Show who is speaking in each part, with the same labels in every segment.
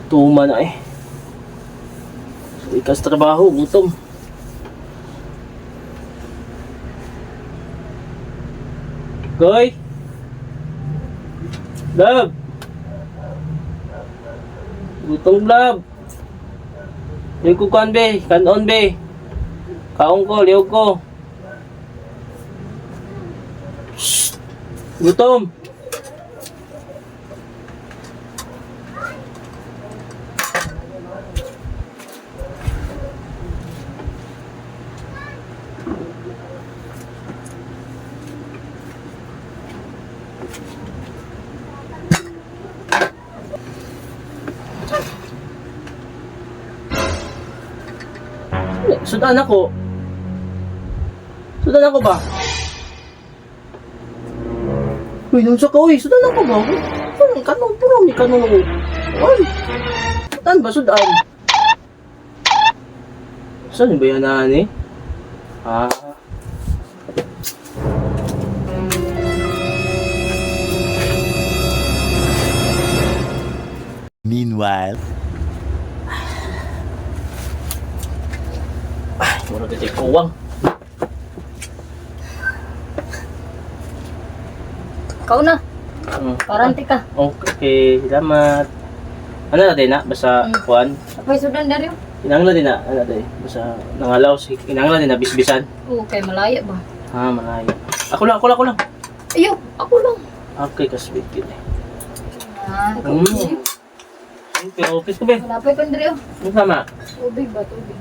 Speaker 1: Tuma na eh. Ikas trabaho, gutom. Goy! Love! Gutom, love! Liw ko kan be, kanon be. Kaon ko, liw ko. Shh! Gutom! Sudan ako. Sudan ako ba? Uy, nung sa ka, uy, sudan ako ba? Kanong, kanong, puro ni kanong. Uy, sudan ba, sudan? Saan ba yan, ani? Ah.
Speaker 2: Meanwhile.
Speaker 1: Ay, mura dito kuwang.
Speaker 3: Kau na,
Speaker 1: Hmm.
Speaker 3: parante ka.
Speaker 1: Okay, salamat. Ano na din na? Basta, kuwan.
Speaker 3: Apay sudan daryo.
Speaker 1: Inangla din na. Ano din? Basta, nangalaw. Inangla din na, bisbisan.
Speaker 3: Oo, kay malaya ba?
Speaker 1: Ah, malayo. Ako lang, ako lang, ako lang.
Speaker 3: Ayo, ako lang.
Speaker 1: Okay, kasbit yun eh.
Speaker 3: Ah, ikaw.
Speaker 1: Okay, okay ko ba?
Speaker 3: Wala pa kon daryo.
Speaker 1: Ano tama?
Speaker 3: Tubig ba, tubig.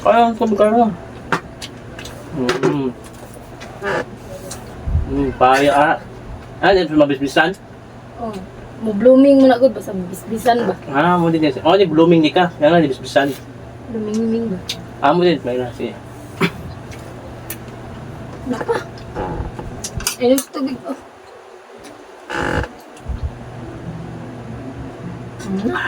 Speaker 1: Kaya, sabi ka lang. Paya ah. Ah, di mabisbisan?
Speaker 3: Oh, mo blooming mo na gud basta bisbisan ba?
Speaker 1: Ah, mo din. Oh, di blooming di ka. Kaya nga, di bisbisan.
Speaker 3: Blooming ba?
Speaker 1: Ah, mo din. May na, sige.
Speaker 3: Wala pa. Ayun, tubig oh. Ano na?